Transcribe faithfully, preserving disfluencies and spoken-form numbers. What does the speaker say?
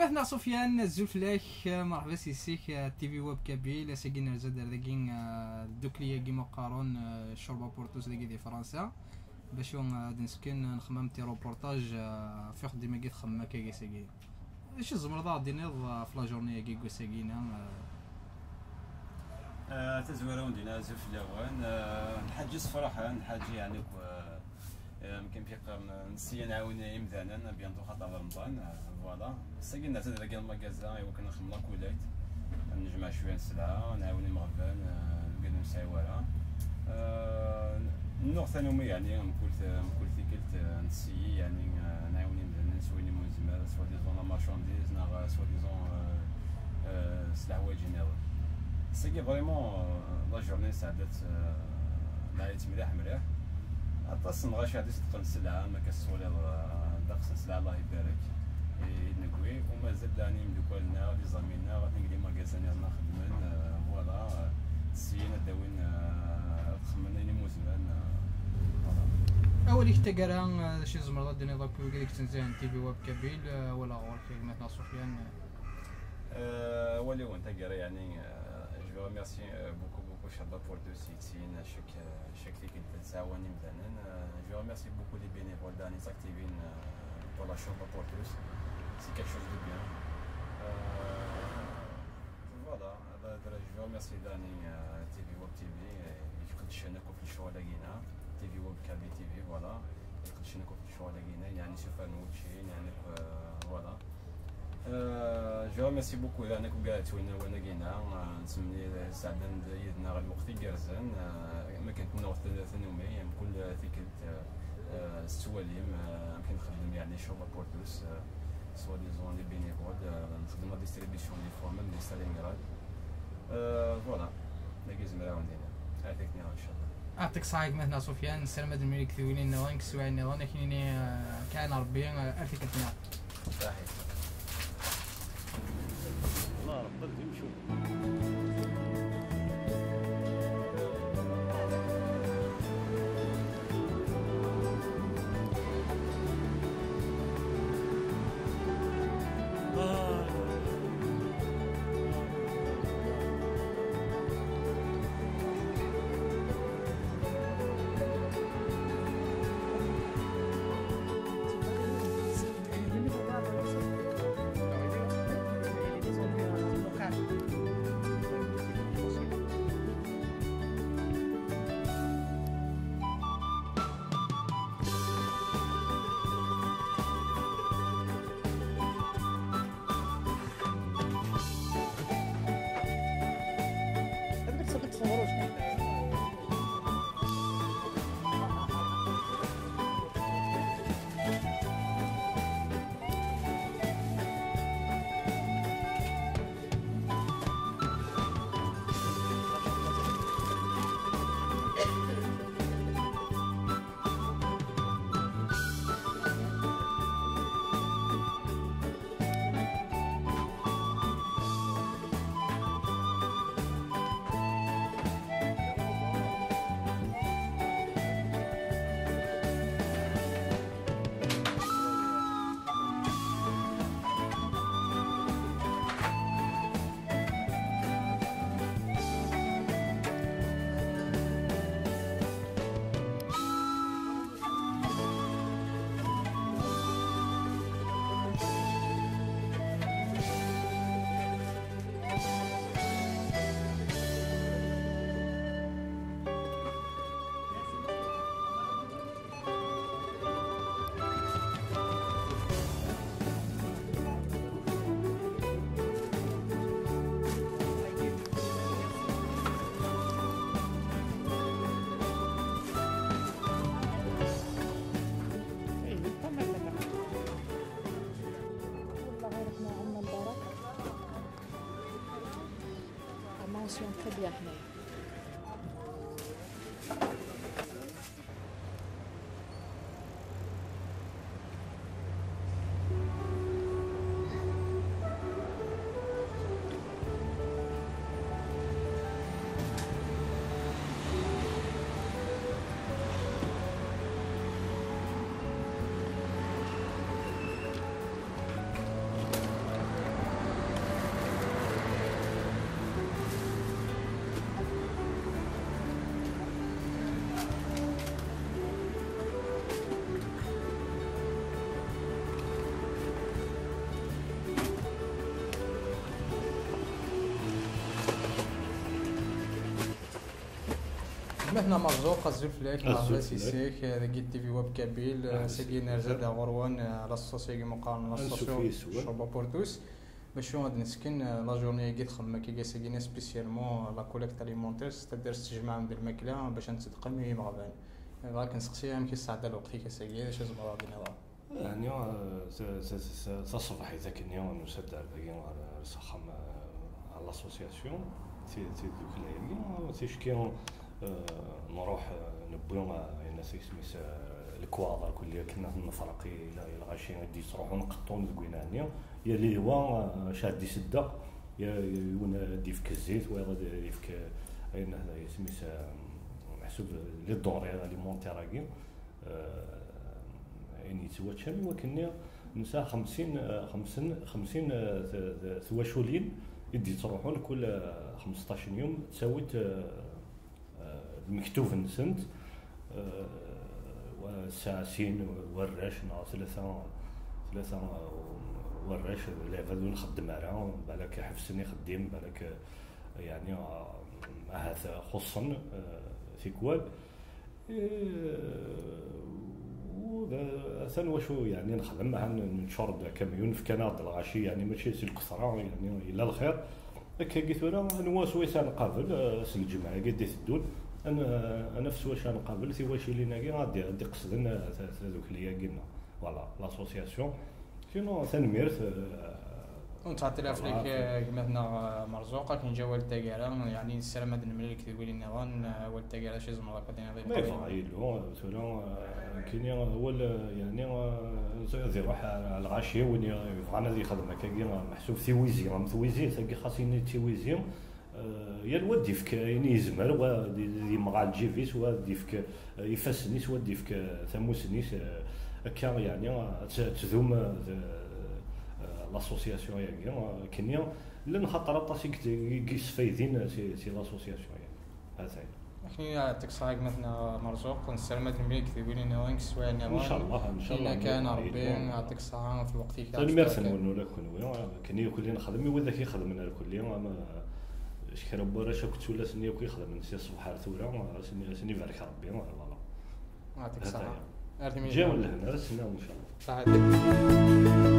Atna Sufyan, azul fell-ak, eh, merḥba s yessi-k, eh, T V Web Kabyle, ass-agi nerza-d ar dagi, eh, ddukkli-agi ma qqaren, eh, Ccurba Portus dagi di Fransa. Bacu, eh, ad nesken, eh, nexmam ti reportage, eh, ɣef uxeddim-agi txemmem akka ass-agi. Acu tzemreḍ ad aɣ-d-tiniḍ, eh, ɣef la journée-agi n wass-agi-na, eh? Eh, tazwara wen-d-iniɣ azul fell-awen. Eh, lḥaǧa yessefraḥen, lḥaǧa yeɛni akk, eh, eh, amek i qqaren, eh, nessi ad nɛawen imdanen, bientôt xaṭer Remḍan, eh, voilà. Ass-agi nerza-d dagi lmagaza i wakken ad nxemmem la collecte, ad nejmeɛ cwiya n sselɛa, ad nɛawen imeɣban, eh, wigad ur nesɛi wara. Eh, nuɣ tanumi, yeɛni, mkul t-, mkul tikkelt, eh, nessi, yeɛni, eh, ad nɛawen imdanen s wayen umi nezmer, soi-disant la marchandise, neɣ, eh, soi-disant, eh, eh, s leḥwayeǧ nniḍen. Ass-agi, vraiment, eh, la journée nesɛedda-tt, eh, lɛid mliḥ mliḥ. Aṭas n lɣaci i d-iṣeddqen sselɛa, ma akka tettwaliḍ, eh, ddeqs n sselɛa, Allah ibarek, i, i d-newwi, u mazal daɣen imeddukal-nneɣ, d iẓami-nneɣ, atan deg les magasins-nniḍen xeddmen, eh, voilà, eh, syin ad d-awin, eh, ad xemmen ayen imu zemren, eh, voilà. Awal-ik taggara, eh, d acu tzemreḍ ad d-tiniḍ akk i wigad i yettnezzihen T V Web Kabyle, eh, awal ɣur-k a gma-tneɣ Sufyan, eh. Euh, awal-iw n taggara, yeɛni, euh, je veux remercier, euh, beaucoup, beaucoup Ccurba Portus, yettsin chaque, euh, chaque tikkelt ad ttɛawan imdanen. Euh, je veux remercier beaucoup les bénévoles daɣen i tt-activin, euh, pour la Ccurba Portus. C'est quelque chose de bien. Euh, voilà, je veux remercier daɣen, euh, T V Web T V, euh, i iqeddcen akk ɣef lecɣal-agi-na, T V Web Kabyle T V, voilà, i iqeddcen akk ɣef lecɣal-agi-na, yeɛni sufan wučči, yeɛni, euh, voilà. Euh, je remercie beaucoup daɣen akk wigad yettwaliɣ awal-agi-na, euh, nettmenni sɛeddan-d yid-neɣ lweqt igerrzen, euh, am akken tennuɣ tan-, tanumi, mkul tikkelt, euh, euh, tettwalim, euh, amek i nxeddem, yeɛni, Ccurba Portus, euh, soi-disant les bénévoles, euh, nxeddem la distribution des fois, même di Stalingrad. Euh, voilà, dagi zemreɣ ad wen-d-iniɣ. Ar tikni, inchallah. Yeɛṭik ṣṣeḥḥa a gma-tneɣ Sufyan, nessaram ad nemlil deg tedwilin-nniḍen, deg teswiɛin-nniḍen, ad k-nini, eh, kan Rebbi, eh, ar tikkelt-nniḍen. Ṣaḥit. Allah Rebbi ad yemcum. Mention très bien هنايا. Gma-tneɣ Merzuq, azul fell-ak, azul fell-ak. Dagi T V Web Kabyle, sagi nerza-d ɣur-wen, eh, l'association-agi meqqaren, l'association Chorba pour tous. Bac ad nesken, eh, la journée-agi txemmem akka ass-agi spécialement, eh, la collecte alimentaire, c'est-à-dire tejmaɛem-d lmakla bac ad nettdeqqem i yimeɣban. Eh, bɣiɣ ad k-nseqsi amek i tesɛedda lweqt-ik ass-agi, d acu tzemreḍ ad d-tiniḍ? Ɛni, eh, ta-, ta-, ta-, ta-, taṣebḥit akkenni nusa-d ar dagi, ar, ar s axxam, eh, ar l'association, ti-, tidukla-agi, eh, ticki, eh, nruḥ, eh, newwi, eh, ayen isem-is, eh, lekwaɣeḍ ar kulli akken ad nefreq i, i lɣaci i d-yettruḥun qeṭṭun deg winani, yal iwa, eh, acu d-iseddeq, ya-, yiwen ad d-yefk zzit, wayeḍ ad d-yefk, eh, ayen, eh, isem-is, eh, meḥsub les denrées alimentaires-agi. Eh, ayen yettwaččan i wakken-nni nesɛa xemsin, eh, xemsin, xemsin, eh, t-, t-, twaculin i d-yettruḥun kul, eh, xmesṭac n yum, ttawint, eh, eh, lmektub-nsent, eh, wa-, sɛa sin warrac neɣ tlata, tlata, eh, warrac, d lɛibad ur nxeddem ara, balak ḥebsen ixeddim, balak, eh, yeɛni, eh, ahat xuṣṣen, eh, tikwal. Eh, u d-, atan wacu, yeɛni, nexdem, ha n-, neččur-d akamyun, fkan-aɣ-d lɣaci, yeɛni, mačči s lkesra, yeɛni, yella lxir. Akkagi tura, anwa swayes ad nqabel, eh, s lǧemɛa-agi d-iteddun, ad n-, ad naf s wacu ad nqabel tiwacilin-agi ad d-, ad d-iqesden, eh, ta-, tadukli-agi-nneɣ. Voilà, l'association. Sinon, tanemmirt, eh, ur nettɛeṭṭil ara fell-ak, eh, gma-tneɣ, eh, Merzuq, ad k-neǧǧ awal n taggara, yeɛni nessaram ad nemlil deg tedwilin nniḍen, eh, awal n taggara, acu tzemreḍ akk ad d-tiniḍ i yella, tura, eh, nekkini awal, eh, yeɛni, eh, ad iruḥ ar lɣaci, win yebɣan ad yexdem akkagi, eh, meḥsub tiwizi, am twizi, tagi xas ini d tiwizi, eh, yal wa ad d-yefk ayen yezmer, wa d-, d-, yemɣa lǧib-is, wa ad d-yefk, eh, ifassen-is, wa ad d-yefk, eh, tamussni-s, eh, akka, yeɛni, ad t-, ad tdum, eh, d-, eh, l'association-agi, eh, akkenni. Llan xaṭer aṭas i yet-, i yesfaydin si, si l'association-agi. Atan. Akkenni, eh, yeɛṭik ṣṣeḥḥa gma-tneɣ Merzuq, nessaram ad nemlil deg tedwilin nniḍen, deg teswiɛin nniḍen. Incallah, incallah. Illa kan Rebbi, yeɛṭik ṣṣeḥḥa ɣef lweqt-ik. Tanemmirt-nwen ula d kenwi. Akken i kulli nexdem i widak ixedmen ar kulli, ama kra n warrac akked tullas-nni akk ixedmen si ṣṣbeḥ ar tura, ad sen-, ad sen-ibarek Rebbi, voilà. Yeɛṭik ṣṣeḥḥa. Ar timlilit. Ǧǧiɣ lehna, ar ass-nniḍen, incallah. Ṣaḥit.